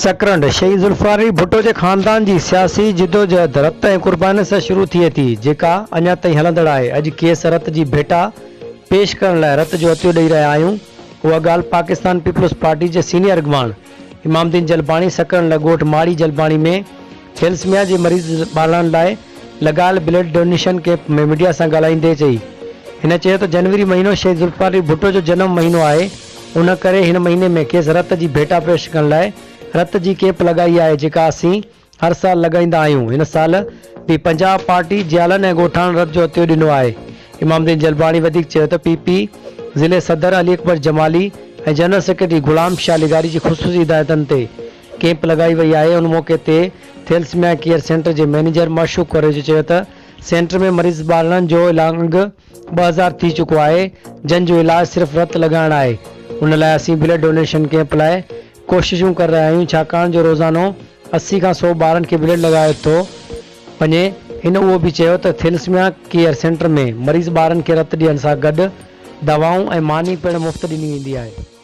سڪرنڊ، شهيد ذوالفقار علي ڀٽو جي خاندان جي سياسي جدوجهد رت ۽ قربانين سان شروع ٿئي ٿي، جيڪا اڃا تائين هلندڙ آهي، اڄ کيس رت جي ڀيٽا پيش ڪرڻ لاء رت جو عطيو ڏئي رهيا آهيون، اها ڳالهه پاڪستان پيپلز پارٽي جي سينيئر اڳواڻ امام الدين جلباڻي سڪرنڊ لڳ ڳوٺ ماڙي جلباڻي ۾ ٿيلسميا جي مريض ٻارڙن لاء لڳايل بلڊ ڊونيشن ڪئمپ ۾ ميڊيا سان ڳالهائيندي چئي. هن چيو ته جنوري مهينو شهيد ذوالفقار علي ڀٽو جو جنم مهينو آهي ان ڪري هن مهيني ۾ کيس رت جي ڀيٽا پيش ڪرڻ لاء رت جي ڪئمپ لڳائي آهي جيڪا اسين هر سال لڳائيندا آهيون هن سال به پنجاب پارٽي جيالن ۽ ڳوٺاڻن رت جو عطيو ڏنو آهي. امام الدين جلباڻي وڌيڪ چيو ته پي پي ضلعي صدر علي اڪبر جمالي ۽ جنرل سيڪريٽري غلام شاهه لغاري جي خصوصي هدايتن تي ڪئمپ لڳائي وئي آهي ان موقعي تي ٿيلسميا ڪيئر سينٽر جي مئنيجر معشوق ڪوريجو چيو ته سينٽر ۾ مريض ٻارڙن جو انگ 2000 ٿي چڪو آهي جن جو علاج صرف رت لڳائڻ آهي ان لاء اسين بلڊ ڊونيشن ڪئمپ لاء ڪوششون ڪري رهيا آهيون ڇاڪاڻ جو روزانو 80 کان 100 ٻارن کي بلڊ لڳايو ٿو وڃي هن اهو به چيو ته ٿيلسميا ڪيئر سينٽر ۾ مريض ٻارن کي رت ڏيڻ سان گڏ دوائون ۽ ماني پڻ مفت ڏني ويندي آهي.